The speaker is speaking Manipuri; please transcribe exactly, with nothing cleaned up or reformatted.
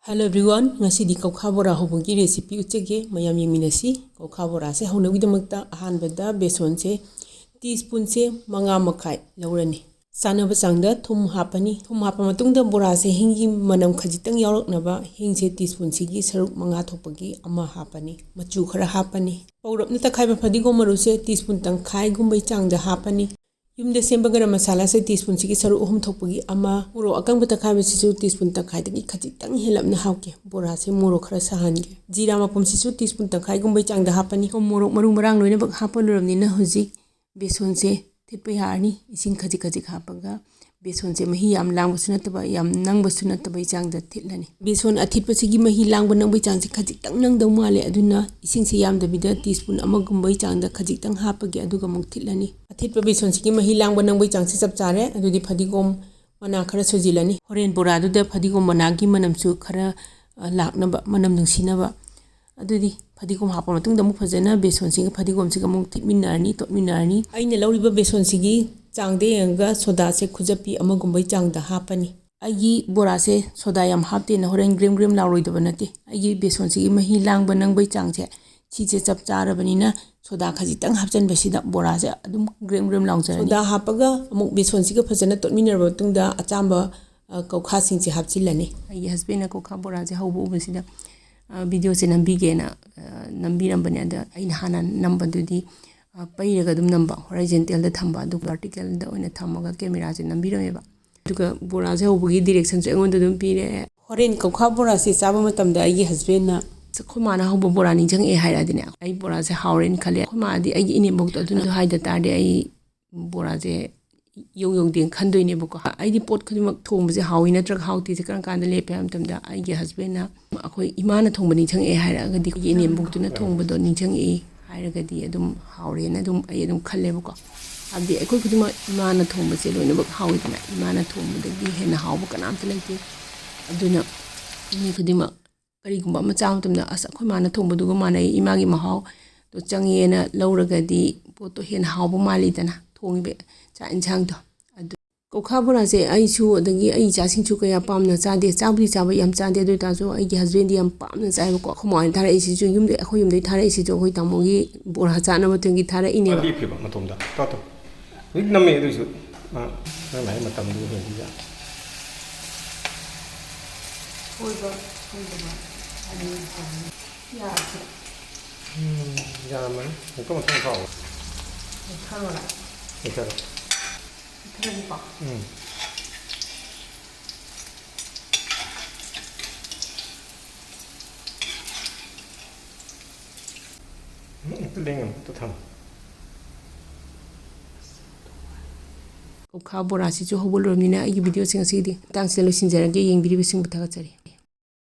Hello everyone, ꯉꯁꯤꯗꯤ ꯀꯧꯈꯥ ꯕꯣꯔꯥ ꯍꯧꯕꯒꯤ recipe ꯎꯠꯆꯒꯦ꯫ ꯃꯌꯥꯝ ꯌꯦꯡꯃꯤꯟꯅꯁꯤ꯫ ꯀꯧꯈꯥ ꯕꯣꯔꯥꯁꯦ ꯍꯧꯅꯕꯒꯤꯗꯃꯛꯇ ꯑꯍꯥꯟꯕꯗ ꯕꯦꯁꯣꯟꯁꯦ teaspoonꯁꯦ ꯃꯉꯥ ꯃꯈꯥꯏ ꯂꯧꯔꯅꯤ꯫ ꯆꯥꯅꯕ ꯆꯥꯡꯗ ꯊꯨꯝ ꯍꯥꯞꯄꯅꯤ꯫ ꯊꯨꯝ ꯍꯥꯞꯄ ꯃꯇꯨꯡꯗ ꯕꯣꯔꯥꯁꯦ ꯍꯤꯡꯒꯤ ꯃꯅꯝ ꯈꯖꯤꯛꯇꯪ ꯌꯥꯎꯔꯛꯅꯕ ꯍꯤꯡꯁꯦ teaspoonꯁꯤꯒꯤ ꯁꯔꯨꯛ ꯃꯉꯥ ꯊꯣꯛꯄꯒꯤ ꯑꯃ ꯍꯥꯞꯄꯅꯤ꯫ ꯃꯆꯨ ꯈꯔ ꯍꯥꯞꯄꯅꯤ꯫ ꯄꯧꯔꯞꯅ ꯇꯛꯈꯥꯏꯕ ꯐꯗꯤꯒꯣꯝ ꯃꯔꯨꯁꯦ teaspoon ꯇꯪꯈꯥꯏꯒꯨꯝꯕꯩ ꯆꯥꯡꯗ ꯍꯥꯞꯄꯅꯤ꯫ ꯌꯨꯝꯗ ꯁꯦꯝꯕ ꯒꯔꯝ ꯃꯁꯥꯂꯥꯁꯦ teaspoonꯁꯤꯒꯤ ꯁꯔꯨꯛ ꯑꯍꯨꯝ ꯊꯣꯛꯄꯒꯤ ꯑꯃ, ꯃꯣꯔꯣꯛ ꯑꯀꯪꯕ ꯇꯛꯈꯥꯏꯕꯁꯤꯁꯨ teaspoon ꯇꯪꯈꯥꯏꯗꯒꯤ ꯈꯖꯤꯛꯇꯪ ꯍꯦꯜꯂꯞꯅ ꯍꯥꯞꯀꯦ꯫ ꯕꯣꯔꯥꯁꯦ ꯃꯣꯔꯣꯛ ꯈꯔ ꯁꯥꯍꯟꯒꯦ꯫ ꯖꯤꯔꯥ ꯃꯄꯨꯝꯁꯤꯁꯨ teaspoon ꯇꯪꯈꯥꯏꯒꯨꯝꯕꯩ ꯆꯥꯡꯗ ꯍꯥꯞꯄꯅꯤ꯫ ꯊꯨꯝ, ꯃꯣꯔꯣꯛ, ꯃꯔꯨ ꯃꯔꯥꯡ ꯂꯣꯏꯅꯃꯛ ꯍꯥꯞꯄ ꯂꯣꯏꯔꯕꯅꯤꯅ ꯍꯧꯖꯤꯛ ꯕꯦꯁꯣꯟꯁꯦ ꯊꯤꯠꯄ ꯌꯥꯔꯅꯤ꯫ ꯏꯁꯤꯡ ꯈꯖꯤꯛ ꯈꯖꯤꯛ ꯍꯥꯞꯄꯒ ꯕꯦꯁꯣꯟꯁꯦ ꯃꯍꯤ ꯌꯥꯝ ꯂꯥꯡꯕꯁꯨ ꯅꯠꯇꯕ, ꯌꯥꯝ ꯅꯪꯕꯁꯨ ꯅꯠꯇꯕꯩ ꯆꯥꯡꯗ ꯊꯤꯠꯂꯅꯤ꯫ ꯕꯦꯁꯣꯟ ꯑꯊꯤꯠꯄꯁꯤꯒꯤ ꯃꯍꯤ ꯂꯥꯡꯕ ꯅꯪꯕꯩ ꯆꯥꯡꯁꯦ ꯈꯖꯤꯛꯇꯪ ꯅꯪꯗꯧ ꯃꯥꯜꯂꯦ, ꯑꯗꯨꯅ ꯏꯁꯤꯡꯁꯦ ꯌꯥꯝꯗꯕꯤꯗ teaspoon ꯑꯃꯒꯨꯝꯕꯩ ꯆꯥꯡꯗ ꯈꯖꯤꯛꯇꯪ ꯍꯥꯞꯄꯒꯦ, ꯑꯗꯨꯒ ꯑꯃꯨꯛ ꯊꯤꯠꯂꯅꯤ꯫ ꯑꯊꯤꯠꯄ ꯕꯦꯁꯣꯟꯁꯤꯒꯤ ꯃꯍꯤ ꯂꯥꯡꯕ ꯅꯪꯕꯩ ꯆꯥꯡꯁꯦ ꯆꯞ ꯆꯥꯔꯦ꯫ ꯑꯗꯨꯗꯤ ꯐꯗꯤꯒꯣꯝ ꯃꯅꯥ ꯈꯔ ꯁꯣꯏꯖꯤꯜꯂꯅꯤ꯫ ꯍꯣꯔꯦꯟ ꯕꯣꯔꯥꯗꯨꯗ ꯐꯗꯤꯒꯣꯝ ꯃꯅꯥꯒꯤ ꯃꯅꯝꯁꯨ ꯈꯔ, ꯑ, ꯂꯥꯛꯅꯕ, ꯃꯅꯝ ꯅꯨꯡꯁꯤꯅꯕ꯫ ꯑꯗꯨꯗꯤ ꯐꯗꯤꯒꯣꯝ ꯍꯥꯞꯄ ꯃꯇꯨꯡꯗ ꯑꯃꯨꯛ ꯐꯖꯅ ꯕꯦꯁꯣꯟꯁꯤꯒ ꯐꯗꯤꯒꯣꯝꯁꯤꯒ ꯑꯃꯨꯛ ꯊꯤꯠꯃꯤꯟꯅꯔꯅꯤ, ꯇꯣꯠꯃꯤꯟꯅꯔꯅꯤ꯫ ꯑꯩꯅ ꯂꯧꯔꯤꯕ ꯕꯦꯁꯣꯟꯁꯤꯒꯤ ꯆꯥꯡꯗ ꯌꯦꯡꯉꯒ ꯁꯣꯗꯥꯁꯦ ꯈꯨꯖꯞꯄꯤ ꯑꯃꯒꯨꯝꯕꯩ ꯆꯥꯡꯗ ꯍꯥꯞꯄꯅꯤ꯫ ꯑꯩꯒꯤ ꯕꯣꯔꯥꯁꯦ ꯁꯣꯗꯥ ꯌꯥꯝ ꯍꯥꯞꯇꯦꯅ ꯍꯣꯔꯦꯟ ꯒ꯭ꯔꯦꯝ ꯒ꯭ꯔꯦꯝ ꯂꯥꯎꯔꯣꯏꯗꯕ ꯅꯠꯇꯦ꯫ ꯑꯩꯒꯤ ꯕꯦꯁꯣꯟꯁꯤꯒꯤ ꯃꯍꯤ ꯂꯥꯡꯕ ꯅꯪꯕꯩ ꯆꯥꯡꯁꯦ ꯁꯤꯁꯦ ꯆꯞ ꯆꯥꯔꯕꯅꯤꯅ ꯁꯣꯗꯥ ꯈꯖꯤꯛꯇꯪ ꯍꯥꯞꯆꯤꯟꯕꯁꯤꯗ ꯕꯣꯔꯥꯁꯦ ꯑꯗꯨꯝ ꯒ꯭ꯔꯦꯝ ꯒ꯭ꯔꯦꯝ ꯂꯥꯎꯖꯔꯅꯤ꯫ ꯁꯣꯗꯥ ꯍꯥꯞꯄꯒ ꯑꯃꯨꯛ ꯕꯦꯁꯣꯟꯁꯤꯒ ꯐꯖꯅ ꯇꯣꯠꯃꯤꯟꯅꯔꯕ ꯃꯇꯨꯡꯗ ꯑꯆꯥꯝꯕ, ꯑ, ꯀꯧꯈꯥꯁꯤꯡꯁꯦ ꯍꯥꯞꯆꯤꯜꯂꯅꯤ꯫ ꯑꯩꯒꯤ husbandꯅ ꯀꯧꯈꯥ ꯕꯣꯔꯥꯁꯦ ꯍꯧꯕ ꯎꯕꯁꯤꯗ, ꯑ, videoꯁꯦ ꯅꯝꯕꯤꯒꯦꯅ, ꯑ, ꯅꯝꯕꯤꯔꯝꯕꯅꯦ꯫ ꯑꯗ ꯑꯩꯅ ꯍꯥꯟꯅ ꯅꯝꯕꯗꯨꯗꯤ, ꯑ, ꯄꯩꯔꯒ ꯑꯗꯨꯝ ꯅꯝꯕ, horizontalꯗ ꯊꯝꯕ, ꯑꯗꯨꯒ verticalꯗ ꯑꯣꯏꯅ ꯊꯝꯃꯒ cameraꯁꯦ ꯅꯝꯕꯤꯔꯝꯃꯦꯕ꯫ ꯑꯗꯨꯒ ꯕꯣꯔꯥꯁꯦ ꯍꯧꯕꯒꯤ directionꯁꯨ ꯑꯩꯉꯣꯟꯗ ꯑꯗꯨꯝ ꯄꯤꯔꯦ꯫ ꯍꯣꯔꯦꯟ ꯀꯧꯈꯥ ꯕꯣꯔꯥꯁꯦ ꯆꯥꯕ ꯃꯇꯝꯗ ꯑꯩꯒꯤ husbandꯅ, "ꯑꯩꯈꯣꯏ ꯃꯥꯅ ꯍꯧꯕ ꯕꯣꯔꯥ ꯅꯤꯡꯁꯤꯡꯉꯛꯑꯦ" ꯍꯥꯏꯔꯛꯑꯗꯤꯅꯦ, ꯑꯩ ꯕꯣꯔꯥꯁꯦ ꯍꯥꯎꯔꯦꯅ ꯈꯜꯂꯦ꯫ ꯑꯩꯈꯣꯏ ꯃꯥꯗꯤ ꯑꯩꯒꯤ ꯏꯅꯦꯝꯕꯣꯛꯇꯣ ꯑꯗꯨꯅ ꯍꯥꯏꯗ ꯇꯥꯔꯗꯤ ꯑꯩ ꯕꯣꯔꯥꯁꯦ ꯌꯧ ꯌꯧꯗꯦꯅ ꯈꯟꯗꯣꯏꯅꯦꯕꯀꯣ꯫ ꯑꯩꯗꯤ ꯄꯣꯠ ꯈꯨꯗꯤꯡꯃꯛ ꯊꯣꯡꯕꯁꯦ ꯍꯥꯎꯏ ꯅꯠꯇ꯭ꯔꯒ ꯍꯥꯎꯇꯦꯁꯦ ꯀꯔꯝ ꯀꯥꯟꯗ ꯂꯦꯞꯄꯦ ꯍꯥꯏꯕ ꯃꯇꯝꯗ, ꯑꯩꯒꯤ husbandꯅ ꯑꯩꯈꯣꯏ ꯏꯃꯥꯅ ꯊꯣꯡꯕ ꯅꯤꯡꯁꯤꯡꯉꯛꯑꯦ ꯍꯥꯏꯔꯛꯑꯒꯗꯤ, ꯑꯩꯈꯣꯏꯒꯤ ꯏꯅꯦꯝꯕꯣꯛꯇꯨꯅ ꯊꯣꯡꯕꯗꯣ ꯅꯤꯡꯁꯤꯡꯉꯛꯏ ꯍꯥꯏꯔꯒꯗꯤ ꯑꯗꯨꯝ ꯍꯥꯎꯔꯦꯅ ꯑꯗꯨꯝ ꯑꯩ ꯑꯗꯨꯝ ꯈꯜꯂꯦꯕꯀꯣ꯫ ꯍꯥꯏꯕꯗꯤ ꯑꯩꯈꯣꯏ ꯈꯨꯗꯤꯡꯃꯛ ꯏꯃꯥꯅ ꯊꯣꯡꯕꯁꯦ ꯂꯣꯏꯅꯃꯛ ꯍꯥꯎꯏꯗꯅ, ꯏꯃꯥꯅ ꯊꯣꯡꯕꯗꯒꯤ ꯍꯦꯟꯅ ꯍꯥꯎꯕ ꯀꯅꯥꯝꯇ ꯂꯩꯇꯦ꯫ ꯑꯗꯨꯅ ꯃꯤ ꯈꯨꯗꯤꯡꯃꯛ ꯀꯔꯤꯒꯨꯝꯕ ꯑꯃ ꯆꯥꯕ ꯃꯇꯝꯗ, "ꯑꯁ, ꯑꯩꯈꯣꯏ ꯃꯥꯅ ꯊꯣꯡꯕꯗꯨꯒ ꯃꯥꯟꯅꯩ, ꯏꯃꯥꯒꯤ ꯃꯍꯥꯎꯗꯣ ꯆꯪꯉꯦꯅ" ꯂꯧꯔꯒꯗꯤ ꯄꯣꯠꯇꯣ ꯍꯦꯟꯅ ꯍꯥꯎꯕ ꯃꯥꯜꯂꯤꯗꯅ, ꯊꯣꯡꯉꯤꯕ ꯆꯥꯛ ꯌꯦꯟꯁꯥꯡꯗꯣ꯫ ꯑꯗꯨ ꯀꯧꯈꯥ ꯕꯣꯔꯥꯁꯦ ꯑꯩꯁꯨ ꯑꯗꯒꯤ ꯑꯩ ꯏꯆꯥꯁꯤꯡꯁꯨ ꯀꯌꯥ ꯄꯥꯝꯅ ꯆꯥꯗꯦ꯫ ꯆꯥꯕꯨꯗꯤ ꯆꯥꯕ, ꯌꯥꯝ ꯆꯥꯗꯦ꯫ ꯑꯗꯨ ꯑꯣꯏꯇꯥꯔꯁꯨ ꯑꯩꯒꯤ husbandꯗꯤ ꯌꯥꯝ ꯄꯥꯝꯅ ꯆꯥꯏꯕꯀꯣ꯫ ꯑꯩꯈꯣꯏ ꯃꯥ ꯍꯣꯏꯅ ꯊꯥꯔꯛꯏꯁꯤꯁꯨ, ꯌꯨꯝꯗ, ꯑꯩꯈꯣꯏ ꯌꯨꯝꯗꯒꯤ ꯊꯥꯔꯛꯏꯁꯤꯁꯨ ꯑꯩꯈꯣꯏ ꯇꯥꯃꯣꯒꯤ ꯕꯣꯔꯥ ꯆꯥꯅꯕ ꯇꯨꯡꯒꯤ ꯊꯥꯔꯛꯏꯅꯦꯕ꯫ ꯂꯦꯞꯈꯤꯕ ꯃꯇꯣꯝꯗ꯫ ꯇꯥ, ꯇꯥ꯫ ꯍꯧꯖꯤꯛ ꯅꯝꯃꯦ ꯑꯗꯨꯏꯁꯨ꯫ ꯑ, ꯅꯪꯅ ꯍꯥꯏ ꯃꯇꯝꯗꯨ ꯍꯦꯜꯂꯤꯗ꯫ ꯁꯣꯏꯕ, ꯁꯣꯏꯗꯕ ꯑꯅꯤ ꯇꯧꯅꯤ꯫ ꯌꯥꯔꯁꯤ꯫ ꯎꯝ, ꯌꯥꯔꯝꯃꯅꯤ꯫ ꯑꯃꯨꯛꯀ ꯃꯊꯪ ꯊꯥꯎ꯫ ꯃꯨꯠꯊꯔꯣꯔꯥ? ꯃꯨꯠꯊꯔꯣ꯫ ꯃꯨꯠꯊꯔꯒꯦꯀꯣ꯫ ꯎꯝ꯫ ꯎꯝ, ꯑꯝꯇ ꯂꯦꯡꯒꯅꯨ, ꯑꯝꯇ ꯊꯝꯃꯨ꯫ ꯀꯧꯈꯥ ꯕꯣꯔꯥꯁꯤꯁꯨ ꯍꯧꯕ ꯂꯣꯏꯔꯕꯅꯤꯅ ꯑꯩꯒꯤ videoꯁꯦ ꯉꯁꯤꯒꯤꯗꯤ ꯃꯇꯥꯡꯁꯤꯗ ꯂꯣꯏꯁꯤꯟꯖꯔꯒꯦ꯫ ꯌꯦꯡꯕꯤꯔꯤꯕꯁꯤꯡꯕꯨ ꯊꯥꯒꯠꯆꯔꯤ꯫